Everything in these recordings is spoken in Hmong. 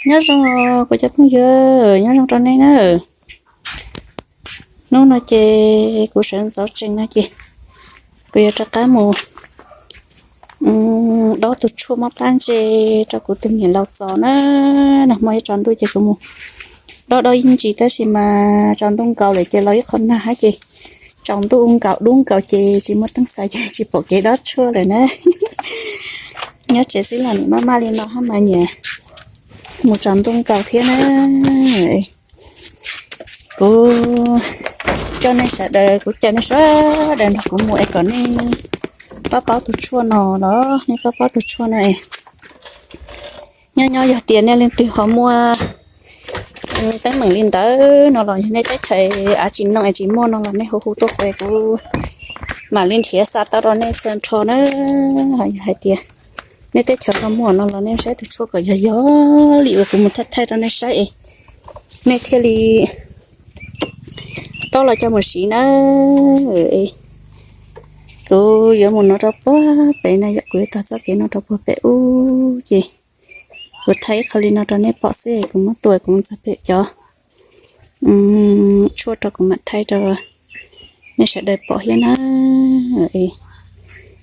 Nyob zoo kuv cov phooj ywg, nyob zoo rau nej na. Hnub no ces kuv sawv ntxov tsees no ces kuv yuav rov qab mus dob tus tshuaj mob plab ntse rau kuv tus niam laus txos na. Nag hmo ib tsaus ntuj ces kuv mus dob dob ib ntsis tab sis mas tsaus ntuj nkaus lawm ces los ib qho nag hab ces tsaus ntuj nkaus dub nkaus ces tsis muaj teeb xaiv ces tsis pom kev dob tshuaj lawm na. Nyob tsev xwb los nim maj maj li no hab mas nyiam mus tsaus ntuj nkaus thiab na. Kuv coj nej sawv daws, kuv caw nej sawv daws nrog kuv mus es kom nej paub paub tus tshuaj no los nej paub paub tus tshuaj no es nyob nyob yog tias nej leej twg ho muaj teeb meem li ntawd no los yog nej teb chaws av tsis noo es tsis muaj no los nej hu hu tuaj kuv, kuv mam li nrhiav xa tau rau nej txhua nrho na. Yog hais tias nej teb chaws ho muaj no los nej saib tus tshuaj kom yog yog li uas kuv mus thaij thaij rau nej saib es nej thiaj li dob los coj mus siv na. Kuv yuav mus no rau puag pem na yom, kuv yuav taug txoj kev no rau puag pem ub ces kuv thaij ib qho li no rau nej pom xwb, kuv muab tua kuv mus txog pem cov tshuaj rau kuv mam thaij rau nej sawv daws pom thiab na.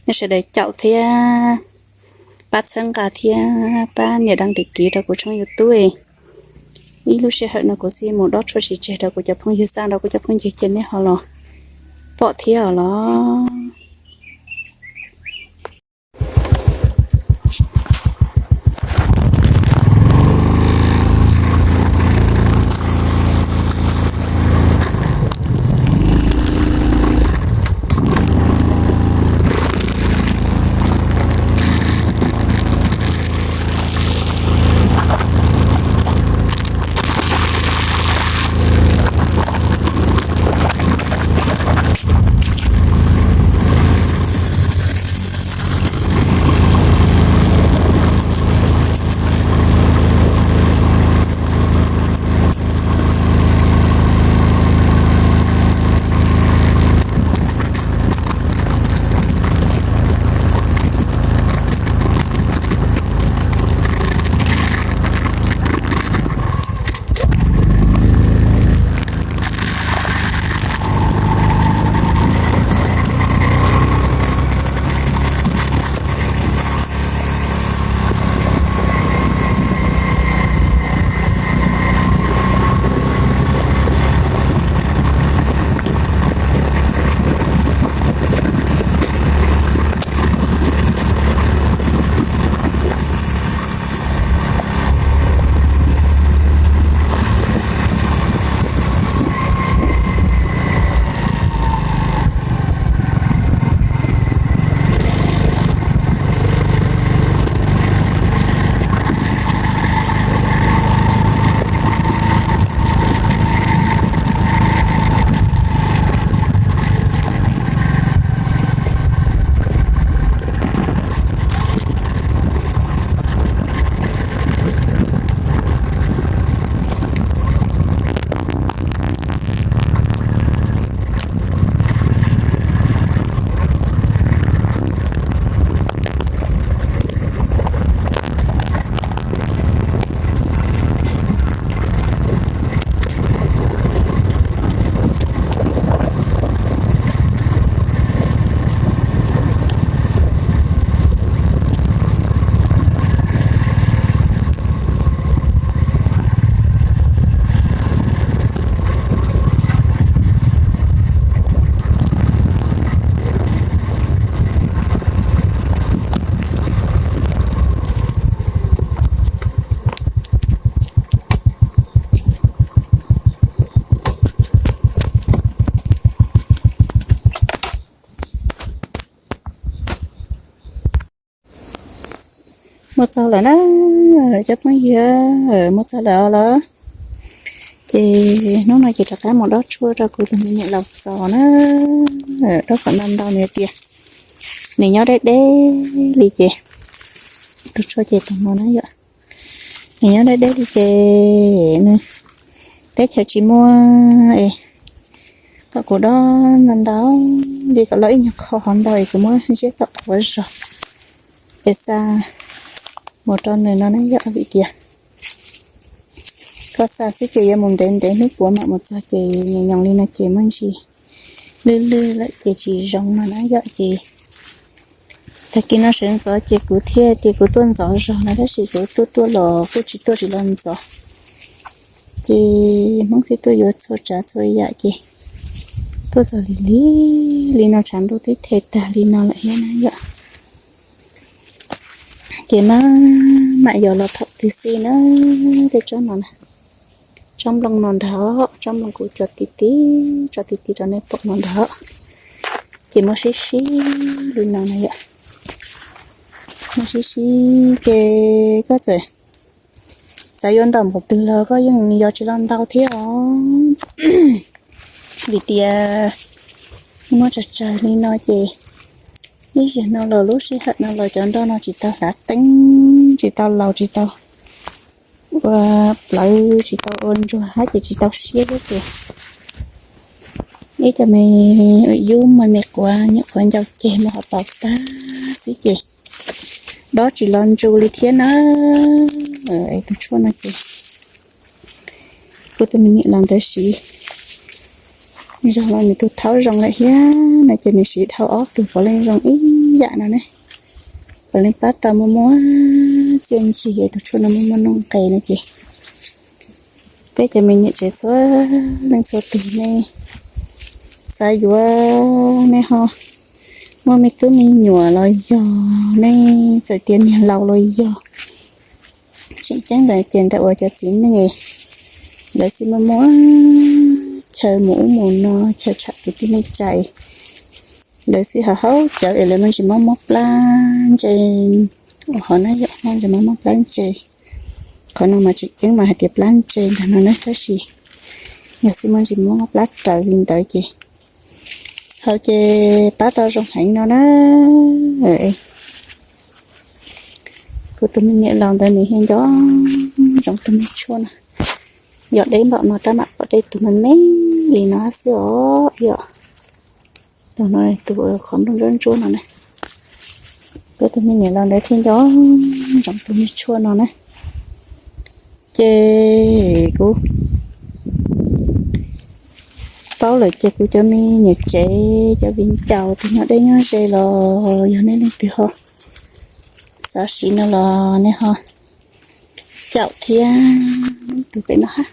Nej sawv daws caum thiab pab txhawb nqa thiab pab nias dab ntis kiv rau kuv tshooj YouTube. Ib lub sij hawm no kuv xij mus dob tshuaj tsis tseg rau kuv cov phooj ywg, xa rau kuv cov phooj ywg ces nej ho los pom thiab os los. Mus txog lawm na, cov phooj ywg, mus txog lawm os los. Ces hnub no ces rov qab mus dob tshuaj rau kuv tus me niam laus txos na, dob kom ntau ntau nws tias nws nyob deb deb li ces tus tshuaj ces tus no na yom, nws nyob deb deb li ces nws teb chaws tsis muaj es kom kuv dob ntau ntau li kom loj ib nyuag qho hov ntau es kuv muab ziab tom qhuav zog es xa mus rau nws no na yom, vim tias Koj xa xwb ces yuav mus ntev ntev hnub puav mam mus txog ces nyoos nyoos li no ces muaj ntsis lwj lwj lawm ces tsis zoo no na yom ces tag kis no sawv ntxov ces kuv thiaj tias kuv tuaj ntxov zog no tab sis kuv tuaj tuaj los kuj tsis tuaj tsis los ntxov. Ces Hmoob xib tuaj yuav txhua tsav txhua yam ces tuaj txog li li li no tshav ntuj twb the tag li no lawm thiab na yom. Ces maj mam yog los thaum twg xij na, tej tsob no na, tsob nplooj no ntag, tsob nplooj kuv cov ti ti, tso ti ti rau nej pom no ntag. Ces muaj sib sib li no na yom, muaj sib sib ces koj txawm xav yuav ntau npaum twg los koj yeej yuav tsis los ntau thiab os. Vim tias muaj tsawg tsawg li no ces ib zaug no los lub sij hawm no los cov nroj no tsis tau hlav teeb, tsis tau laus, tsis tau ua plawv, tsis tau ua ntsuag hab ces tsis tau siab thiab ces ib co me yub me me quav nyuam qhuav ncau ceg muaj hauv paus tag xwb ces dob tsis los ntsu li thiab na. Tus tshuaj no ces kuv tus me niam laus ntawd siv zog los nws tus thaub zoo lawm thiab no ces nws siv dhau ob tug puav leej zoo ib yam no ne. Puav leej pab tau muaj muaj txiaj ntsig, tus tshuaj no muaj muaj nuj nqis no ces peb cov me niam tsev txhua leej txhua tus nej xav yuav nej ho muaj me tub me nyuam los yog nej txawm tias niag laus los yog, tseem ceeb ntawd ces ntawm uas cov txiv neej lawv xij muaj muaj chaw mus ub mus no, chaw tsham kwv tij neej tsa, lawv xij ho haub cawv es lawv muaj ntsis mob mob plab ntse, hov na yom, muaj ntsis mob mob plab ntse. Qhov no mas tseem ceeb mas hais tias plab ntse ntag no na tab sis yog xij muaj ntsis mob mob plab raws li ntawd ces ho ces pab tau zoo heev no na. Kuv tus me niam laus ntawd nws yeej nco ntsoov tus me tshuaj no, yog deb npaum no tab mam pom dej tus me me li no xwb os yom. Tus no tus qhov nplooj ntsuab ntsuab no na, kuv tus me niam laus ntawd thiaj nco ntsoov tus me tshuaj no na. Ces kuv paub lawm ces kuv cov me niam tsev cov viv ncaus tus nyob deb nyob ze los yog nej leej twg ho xav siv no los nej ho caum thiab. Tus pem no hab,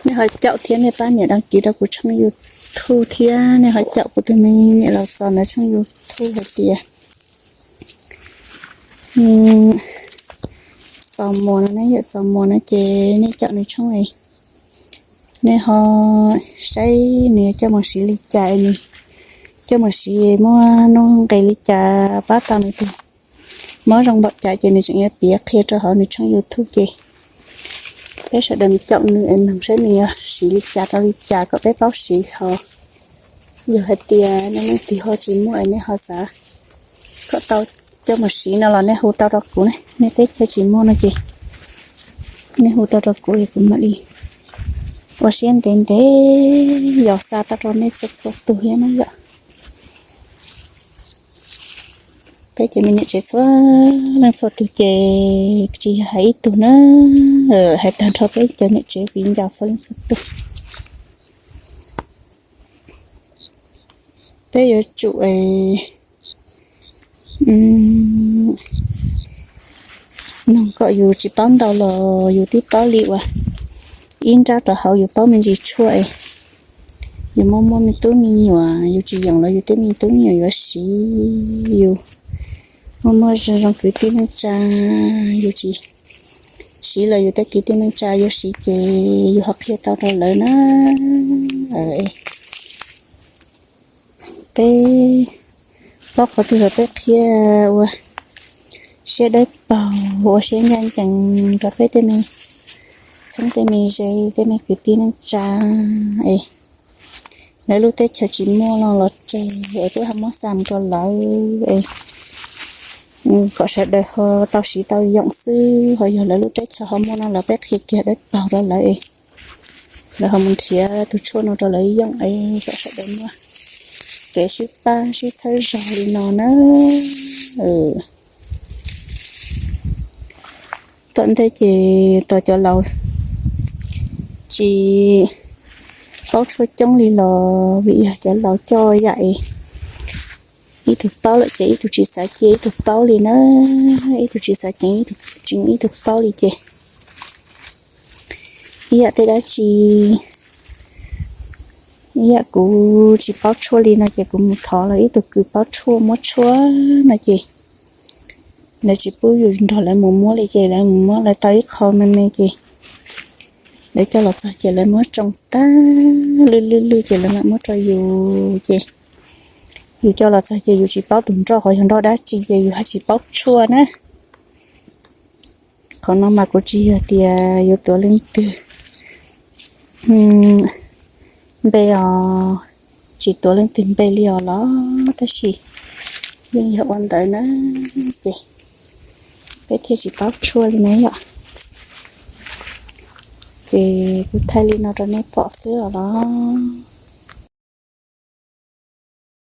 nej ho caum thiab nej pab nias đăng ký rau kuv tshooj YouTube thiab nej ho caum kuv tus me niam laus Txos ntawd tshooj YouTube hais tias Txos Muas no, nej yawm Txos Muas no ces nej caum nws tshooj, nej ho saib nws coj mus siv li cas, nws coj mus siv muaj nuj nqis li cas, pab tau nws tus mob zoo npaum cas ces nws tseem yuav piav qhia rau hauv nws tshooj YouTube ces peb sawv daws caum nws es noog saib nws yuav siv li cas rau li cas kom peb paub siv ho. Yog hais tias nej leej twg ho tsis muaj es nej ho xav kom tau coj mus siv no los nej hu tau rau kuv ne, nej teb chaws tsis muaj no ces nej hu tau rau kuv es kuv mam li ua siab ntev ntev yos xa tau rau nej txhua txhua tus thiab na yom. Peb cov me niam tsev txhua leej txhua tus ces tsis yog hais ib tug na, hais tag nrho peb cov niam tsev viv ncaus txhua leej txhua tus. Peb yuav tsum noog kom yus tsis paub ntau los yus twb paub li uas ib nrab rau hauv yus paub me ntsis tshuaj es yus muaj muaj me tub me nyuam yus tsis yoom los yus tej me tub me nyuam yuav siv, yus muaj muaj zoo zoo kwv tij neej tsa yus tsis siv los yus tej kwv tij neej tsa yuav siv ces yus ho qhia tau rau lawv na. Peb paub qhov twg los peb qhia ua siab dawb paug ua siab ncaj ncees rau peb tej me txheeb tej me ze tej me kwv tij neej tsa es lawv lub teb chaws tsis muaj los los tseg es peb ho muab xa mus rau lawv es kom sawv daws ho tau siv tau yoom xwb, ho yog lawv lub teb chaws ho muaj no los peb qhia kiag dawb paug rau lawv es lawv ho mus nrhiav tus tshuaj no rau lawv yoom es kom sawv daws muaj kev sib pab sib txhawb zog li no na. Thaum ntej ces tos cov laus tsis paub tshuaj coob li los vim yog cov laus coj yam ib tug paub lawm ces ib tug tsis xav cia ib tug paub li na, ib tug tsis xav ceev ib tug tsis cia ib tug paub li ces ib yam tej dab tsi, ib yam kuv tsis paub tshuaj li no ces kuv mus thov los ib tug kws paub tshuaj muab tshuaj no ces lawv tsis pub yus nrog lawv mus muab li ces lawv mus muab lawv tau ib qho me me ces lawv coj los txog ces lawv muab tsoo tag lwj lwj lwj ces lawv mam muab rau yus ces yus coj los txog ces yus tsis paub tus nroj qhov yog nroj dab tsi ces yus haj tsis paub tshuaj na. Qhov no mas kuv tsis yog tias yuav tuav leej twg npe os, tsis tuav leej twg npe li os los tab sis yeej yog ua ntawd na ces peb thiaj tsis paub tshuaj li na yom. Ces kuv thaij li no rau nej pom xwb os los.